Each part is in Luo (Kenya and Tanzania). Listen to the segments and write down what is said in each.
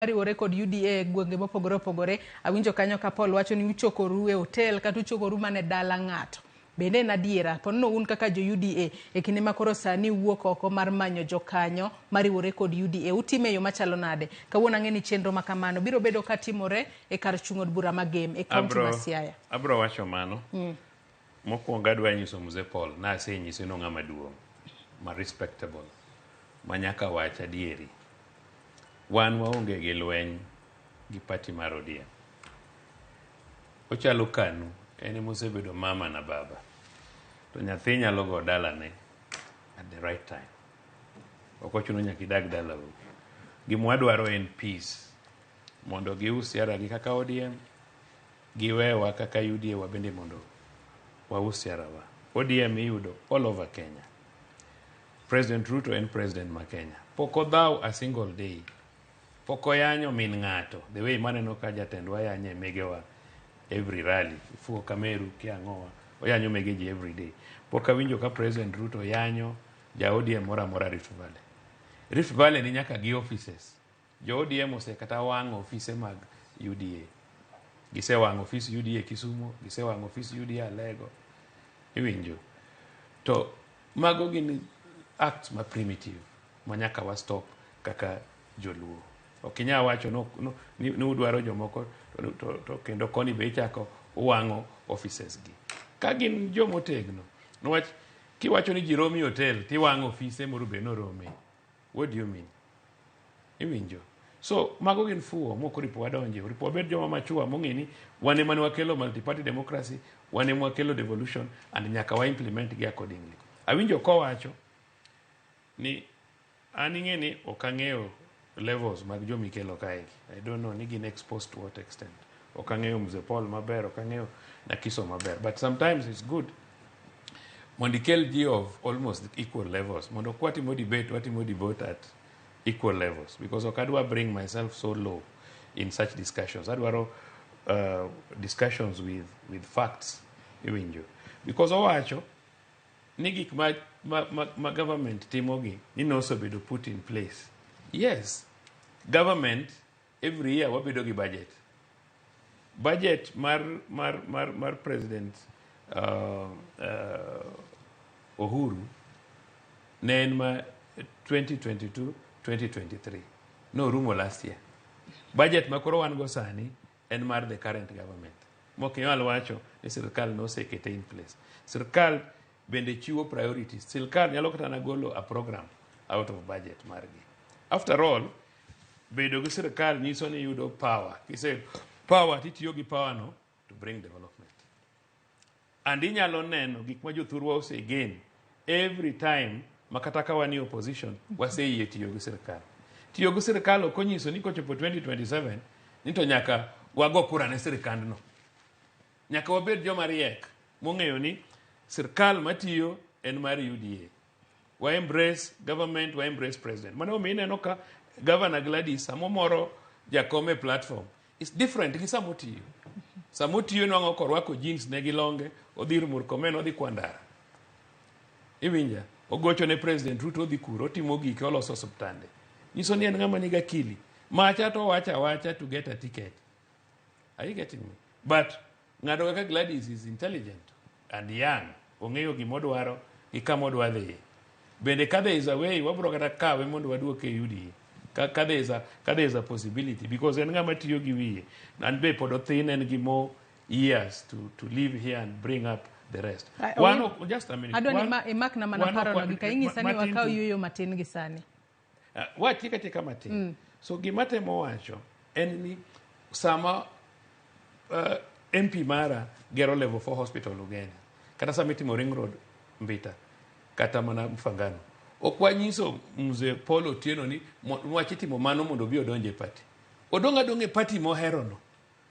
Riwore kod UDA e gwenge mopogore opogore. Awinjo kanyo ka Paul wacho ni uchokoru e hotel kata uchokoru mana e dala ng'ato. Bende en adiera? Po nono un kaka jo UDA e kinde ma koro sani uwuok oko mar manyo jokanyo mariwore kod UDA, utime e yo machalo nade? Kawuono ang'e ni chenro ma kamano biro bedo ka timore e kar chung' od bura ma Gem e kaunti ma Siaya. Abro wacho mano. Mokwongo adwa nyiso Mzee Paul nasenyise ni ong'ama duong' ma respectable ma nyaka wach adieri. Wan waonge gi lweny gi party mar ODM. Ochalo KANU, en emosebedo mama na baba. To nyathi nyalo go dalane at the right time. Ok ochuno nyaka idag dalau. Gima wadwaro en peace. Mondo gius siara gi kaka ODM, giwewa kaka UDA wabende mondo waus siarawa. ODM iyudo all over Kenya. President Ruto en president ma Kenya. Pok odhaw a single day. Pok oyanyo min ng'ato. The way maneno ka jatendwa yanye megewa every rally. Ifuo Kameru, kia ang'owa. Oyanyo mege ji every day. Pok awinjo ka President Ruto yanyo ja ODM moro amora Rift Valley. Rift Valley ni nyaka gi offices. Jo ODM ose kata wang'o ofise mag UDA. Gisewang'o ofis UDA Kisumu, gisewang'o ofis UDA Alego. Iwinjo? To mago gin acts ma primitive ma nyaka wa stop kaka joluo. Ok inyal wacho no, no, ni, ni udwaro jomoko to kendo koni be ichako uwang'o offices gi. Ka gin jomotegno, niwach kiwacho ni ji romi hotel tiwang'o ofise moro be norome. What do you mean? Iwinjo? So mago gin fuwo mok oripo wadonje, oripo wabed joma machua mong'e ni wan ema ne wakelo multi-party democracy, wan ema wakelo devolution and nyaka wa implement gi accordingly. Awinjo kowacho ni an ing'e ni ok ang'eyo levels mag jomikelo kaegi. I don't know ni gin exposed to what extent. Ok ang'eyo Mzee Paul maber, ok ang'eyo Nakiso maber. But sometimes it's good mondo ikel ji of almost equal levels mondo kwatimo debate watimo debate at equal levels because ok adwa bring myself so low in such discussions adwaro discussions with facts iwinjo because owacho ni gik ma government timogi ni nosebedo put in place. Yes, government every year wabedo gi budget. Budget mar President Uhuru ne en ma 2022 2023 norumo last year. Budget ma koro wan go sani en mar the current government. Mok inyal wacho ni sirkal nosekete in place. Sirkal bende chiwo priorities. Sirkal nyalo kata na golo a program out of budget margi. After all, bedo gi sirkal nyiso ni iyudo power. Kise power titiyo gi power no to bring development. And inyalo neno gik ma jothurwa ose gain every time ma kata ka wan e opposition waseyie tiyo gi sirkal. Tiyo gi sirkal ok onyiso ni kochopo 2027 ni to nyaka wago kura ne sirkandno. Nyaka wabed joma riek mong'eyo ni sirkal matiyo en mar UDA. Wa embrace government, wa embrace president. Mano omiyo ineno ka Governor Gladys samomoro jakom e platform is different gi samotiyo. Samotiyo nwang'o korwako jeans ne gi longe, odhi ir Murkomen, odhi Kwandara. Iwinja? Ogocho ne President Ruto odhi kuro, otimo gike, oloso osiptande. Nyiso ni en ng'ama nigi akili. Macha to owacho awacha to get a ticket. Are you getting me? But ng'ato kaka Gladys is intelligent and young. Ong'eyo gimodwaro gi kama odwa dhiye. Bende ka there is a way, wabro kata kawe mondo waduoke e UDA. Ka there is a possibility because en ng'ama tiyo gi wiye. And be pod othin en gi more years to live here and bring up the rest. One, just a minute. Adwa ni imak na mana paro no gi ka inyisa ni wakaw yueyo matin gi sani. Watiek atieka matin. So gima temo wacho en ni sama MP mara gero level 4 hospital Ugenya, kata sama itimo ring road Mbita, kata mana Mfangano, ok wanyiso Mzee Paul Otieno ni wach itimo mano mondo obi odonj e party. Odong' adong' e party moherono.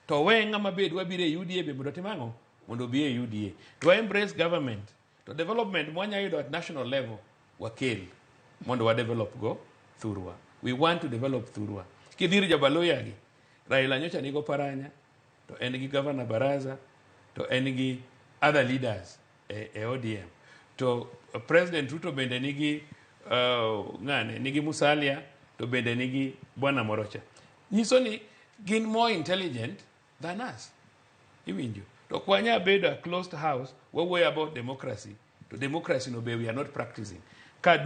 To we ng'ama bed wabiro e UDA be mondo otim ang'o? Mondo obi e UDA. To wa embrace government. To development mwanya yudo at national level wakel mondo wa develop go thurwa. We want to develop thurwa. Kidhir Jabaluya gi, Raila nyocha nigo Paranya, to en gi Governor Baraza, to en gi other leaders e ODM. To President Ruto bende nigi ng'ane, nigi Musalia, to bende nigi bwana moro cha. Nyiso ni gin more intelligent than us. Iwinjo. To ok wanyal bedo a closed house, wawuoyo about democracy, to democracy no be we are not practicing. Ka